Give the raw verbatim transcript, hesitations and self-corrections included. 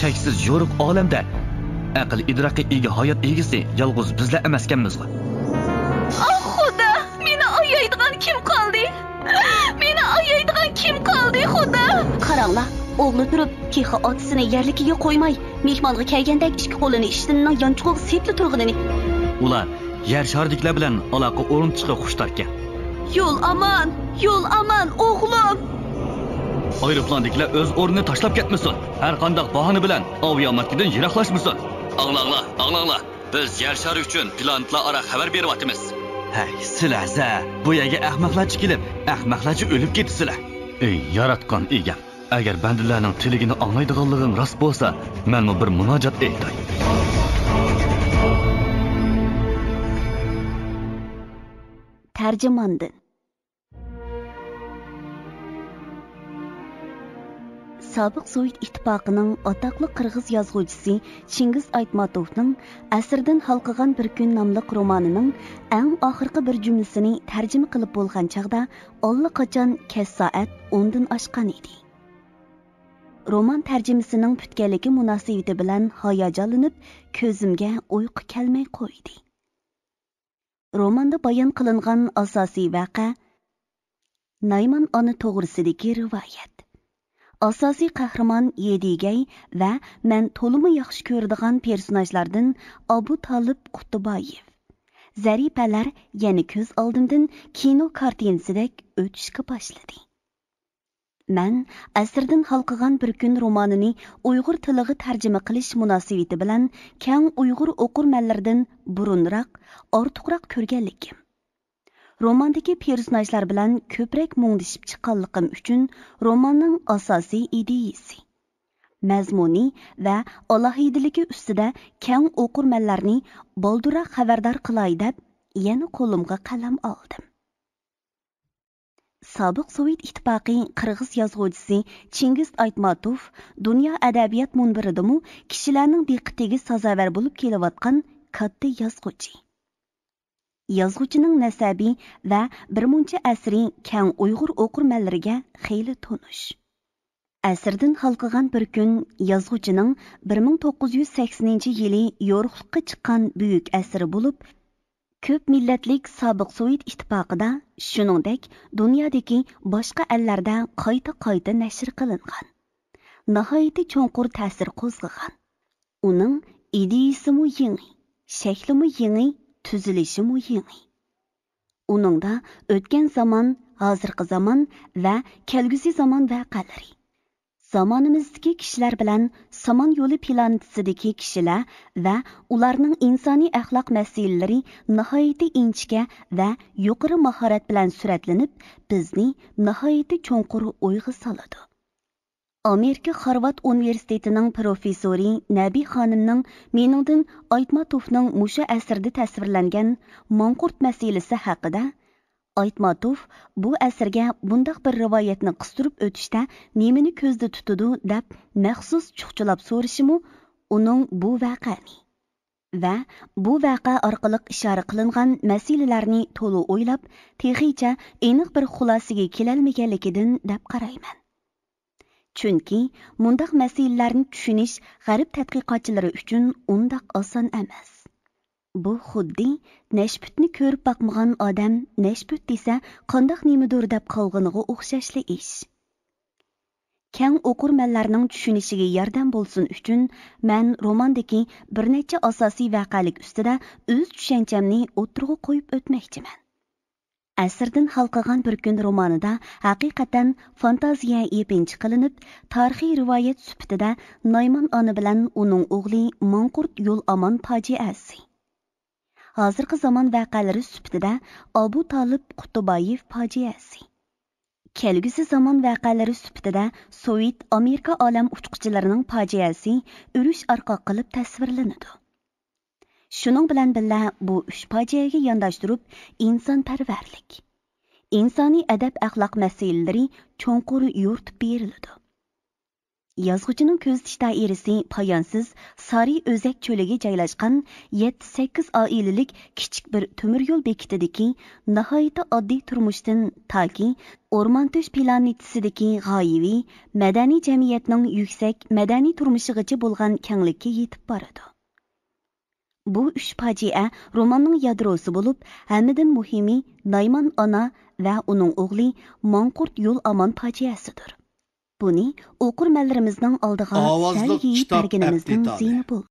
چەكسىز يورۇق ئالەمدە ئەقىل ئىدراكقا ئىگە ھايات ئىگىسى يالغۇز بىزلا ئەمەسكەنمىزغۇ؟ ئاھ، خۇدا! مېنى ئايايدىغان كىم قالدى؟ مېنى ئايايدىغان كىم قالدى، خۇدا؟ قاراڭلار، ئوغلى تۇرۇپ، تېخى ئاتىسىنى يەرلىكىگە قويماي، مېھمانغا كەلگەندەك ئىككى قولىنى ئىشتىنىنىڭ يانچۇقىغا سېپىلا تۇرغىنىنى. ئۇلار يەر شارىدىكىلەر بىلەن ئالاقە ئورنىتىشقا خۇشتاركەن. يول ئامان، يول ئامان، ئوغلۇم! ئايروپىلاندىكىلەر ئۆز ئورنىنى تاشلاپ كەتمىسۇن. ھەر قانداق باھانە بىلەن ئاۋۇ ئامانەتكىدىن يىراقلاشمىسۇن. ئاڭلاڭلار، ئاڭلاڭلار. بىز يەر شارى ئۈچۈن پلانېتلار ئارا خەۋەر بېرىۋاتىمىز. ھەي، سىلەرزە، بۇ يەرگە ئەخمەقلەرچە كېلىپ، ئەخمەقلەرچە ئۆلۈپ كېتىسىلەر. ئەي ياراتقان ئىگەم، ئەگەر بەندىلەرنىڭ تىلىكىنى ئاڭلايدىغانلىقىڭ راست بولسا، مەنمۇ بىر مۇناجات ئېيتاي. تەرجىماندىن. سابىق سوۋېت ئىتتىپاقىنىڭ ئاتاقلىق قىرغىز يازغۇچىسى چىڭگىز ئايتماتوۋنىڭ ئەسىردىن ھالقىغان بىر كۈن ناملىق رومانىنىڭ ئەڭ ئاخىرقى بىر جۈملىسىنى تەرجىمە قىلىپ بولغان چاغدا، ئاللىقاچان كەچ سائەت ئوندىن ئاشقان ئىدى. رومان تەرجىمىسىنىڭ پۈتكەنلىكى مۇناسىۋىتى بىلەن ھاياجانلىنىپ، كۆزۈمگە ئۇيقۇ كەلمەي قويدى. روماندا بايان قىلىنغان ئاساسىي ۋەقە نايمان ئانا توغرىسىدىكى رىۋايەت. ئاساسىي قەھرىمان يېدىگەي ۋە مەن تولىمۇ ياخشى كۆرىدىغان پېرسوناژلاردىن ئابۇ تالىپ قۇتۇبايېۋ، زەرىپەلەر يەنە كۆز ئالدىمدىن كىنو كارتىنىسىدەك ئۆتۈشكە باشلىدى. مەن ئەسىردىن ھالقىغان بىر كۈن رومانىنى ئۇيغۇر تىلىغا تەرجىمە قىلىش مۇناسىۋىتى بىلەن كەڭ ئۇيغۇر ئوقۇرمەنلىرىدىن بۇرۇنراق، ئارتۇقراق كۆرگەنلىكىم، روماندىكى پېرسوناژلار بىلەن كۆپرەك مۇڭدىشىپ چىققانلىقىم ئۈچۈن روماننىڭ ئاساسىي ئىدىيىسى، مەزمۇنى ۋە ئالاھىدىلىكى ئۈستىدە كەڭ ئوقۇرمەنلەرنى بالدۇرراق خەۋەردار قىلاي دەپ يەنە قولۇمغا قەلەم ئالدىم. سابىق سوۋېت ئىتتىپاقى قىرغىز يازغۇچىسى چىڭگىز ئايتماتوف دۇنيا ئەدەبىيات مۇنبىرىدىمۇ كىشىلەرنىڭ دىققىتىگە سازاۋەر بولۇپ كېلىۋاتقان كاتتا يازغۇچى. يازغۇچىنىڭ نەسەبى ۋە بىرمۇنچە ئەسىرى كەڭ ئۇيغۇر ئوقۇرمەنلىرىگە خېلى تونۇش. ئەسىردىن ھالقىغان بىر كۈن يازغۇچىنىڭ بىر مىڭ توققۇز يۈز سەكسىنىنچى يىلى يورۇقلۇققا چىققان بۈيۈك ئەسىرى بولۇپ، كۆپ مىللەتلىك سابىق سوۋېت ئىتتىپاقىدا، شۇنىڭدەك دۇنيادىكى باشقا ئەللەردە قايتا-قايتا نەشر قىلىنغان، ناھايىتى چوڭقۇر تەسىر قوزغىغان. ئۇنىڭ ئىدىيىسىمۇ يېڭى، شەكلىمۇ يېڭى، تۈزۈلۈشىمۇ يېڭى. ئۇنىڭدا ئۆتكەن زامان، ھازىرقى زامان ۋە كەلگۈسى زامان ۋەقەلىرى، زامانىمىزدىكى كىشىلەر بىلەن سامان يولى پلانېتىسىدىكى كىشىلەر ۋە ئۇلارنىڭ ئىنسانىي ئەخلاق مەسىلىلىرى ناھايىتى ئىنچىكە ۋە يۇقىرى ماھارەت بىلەن سۈرەتلىنىپ، بىزنى ناھايىتى چوڭقۇر ئويغا سالىدۇ. ئامېرىكا خارۋارد ئۇنىۋېرسىتېتىنىڭ پروفېسسورى نەبى خانىمنىڭ مېنىڭدىن ئايتماتوفنىڭ مۇشۇ ئەسىرىدە تەسۋىرلەنگەن ماڭقۇرت مەسىلىسى ھەققىدە، ئايتماتوف بۇ ئەسىرگە بۇنداق بىر رىۋايەتنى قىستۇرۇپ ئۆتۈشتە نېمىنى كۆزدە تۇتىدۇ دەپ مەخسۇس چۇخچىلاپ سورىشىمۇ ئۇنىڭ بۇ ۋەقەنى ۋە بۇ ۋەقە ئارقىلىق ئىشارە قىلىنغان مەسىلىلەرنى تولا ئويلاپ، تېخىچە ئېنىق بىر خۇلاسىگە كېلەلمىگەنلىكىدىن دەپ قارايمەن. چۈنكى مۇنداق مەسىلىلەرنى چۈشىنىش غەرب تەتقىقاتچىلىرى ئۈچۈن ئۇنداق ئاسان ئەمەس. بۇ خۇددى نەشپۈتنى كۆرۈپ باقمىغان ئادەم نەشپۈت دېسە قانداق نېمىدۇر دەپ قالغىنىغا ئوخشاشلا ئىش. كەڭ ئوقۇرمەنلەرنىڭ چۈشىنىشىگە ياردەم بولسۇن ئۈچۈن، مەن روماندىكى بىر نەچچە ئاساسىي ۋەقەلىك ئۈستىدە ئۆز چۈشەنچەمنى ئوتتۇرىغا قويۇپ ئۆتمەكچىمەن. ئەسىردىن ھالقىغان بىر كۈن رومانىدا ھەقىقەتەن فانتازىيە يېپىنچا قىلىنىپ، تارىخىي رىۋايەت سۈپىتىدە نايمان ئانا بىلەن ئۇنىڭ ئوغلى ماڭقۇرت يول ئامان پاجىئەسى، ھازىرقى زامان ۋەقەلىرى سۈپىتىدە ئابۇ تالىپ قۇتۇبايېۋ پاجىئەسى، كەلگۈسى زامان ۋەقەلىرى سۈپىتىدە سوۋېت ئامېرىكا ئالەم ئۇچقۇچىلىرىنىڭ پاجىئەسى ئۇرۇش ئارقا قىلىپ تەسۋىرلىنىدۇ. شۇنىڭ بىلەن بىللە، بۇ ئۈچ پاجىئەگە يانداشتۇرۇپ، ئىنسانپەرۋەرلىك، ئىنسانىي ئەدەپ-ئەخلاق مەسىلىلىرى چوڭقۇر يورۇتۇپ بېرىلىدۇ. يازغۇچىنىڭ كۆزىتىش دائىرىسى پايانسىز سارى ئۆزەك چۆلىگە جايلاشقان يەتتە-سەككىز ئائىلىلىك كىچىك بىر تۆمۈر يول بېكىتىدىكى ناھايىتى ئاددىي تۇرمۇشتىن تاكى ئورمانتۆش پلانېتىسىدىكى غايىۋى مەدەنىي جەمئىيەتنىڭ يۈكسەك مەدەنىي تۇرمۇشىغىچە بولغان كەڭلىككە يېتىپ بارىدۇ. بۇ ئۈچ پاجىئە روماننىڭ يادروسى بولۇپ، ھەممىدىن مۇھىمى نايمان ئانا ۋە ئۇنىڭ ئوغلى ماڭقۇرت يول ئامان پاجىئەسىدۇر. بۇنى ئوقۇرمەنلىرىمىزنىڭ ئالدىغا سەل يېيىپ بەرگىنىمىزنىڭ زىيىنى بولماس.